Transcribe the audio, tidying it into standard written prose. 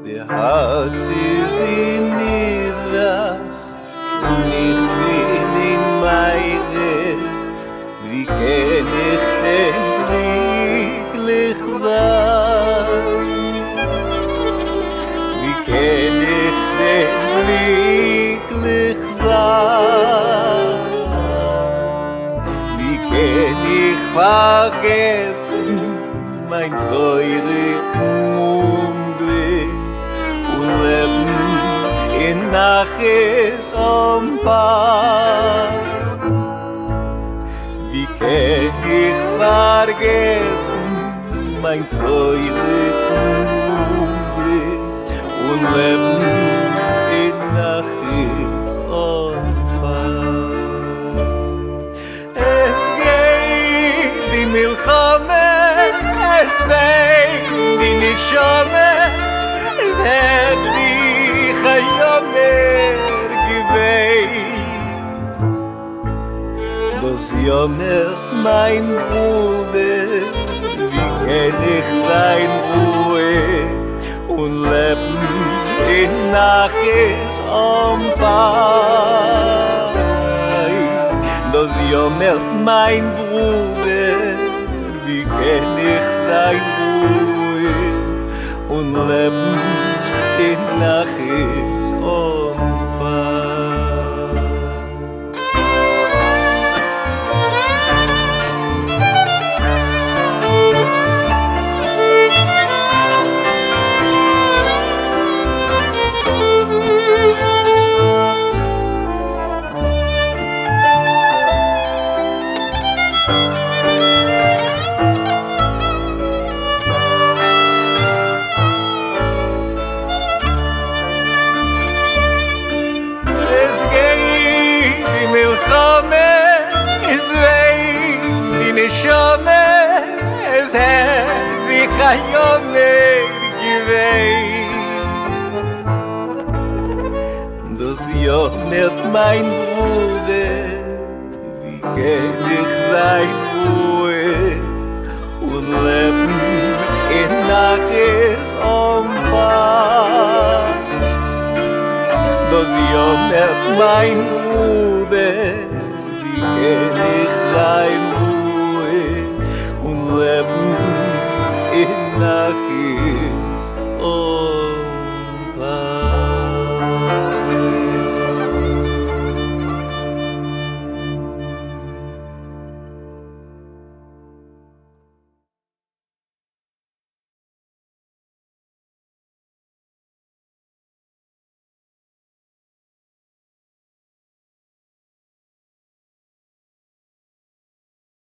די הארץ איז אין מזרח און איך בין אין מערב, ווי קען איך דען גליקליך זיין? ווי קען איך דען גליקליך זיין? ווי קען איך פארגעסן מיין טרויעריגן אומגליק און לעבן אין נחת אן פיין? ווי קען איך פארגעסן מיין טרויעריגן אומגליק און לעבן אין נחת אן פיין? עס גייט די מלחמה, עס וויינט די נשמה, עס הערט זיך א יאמער געוויין. דאס יאמערט מיין ברודער, ווי קען איך זיין רואיג און לעבן אין נחת אן פיין? דאס יאמערט מיין ברודער, ווי קען איך זיין רואיג און לעבן אין נחת אן פיין? עס גייט די מלחמה, עס וויינט די נשמה, עס הערט זיך א יאמער געוויין. דאס יאמערט מיין ברודער, ווי קען איך זיין רואיג און לעבן אין נחת אן פיין? דאס יאמערט מיין ברודער, ווי קען איך זיין.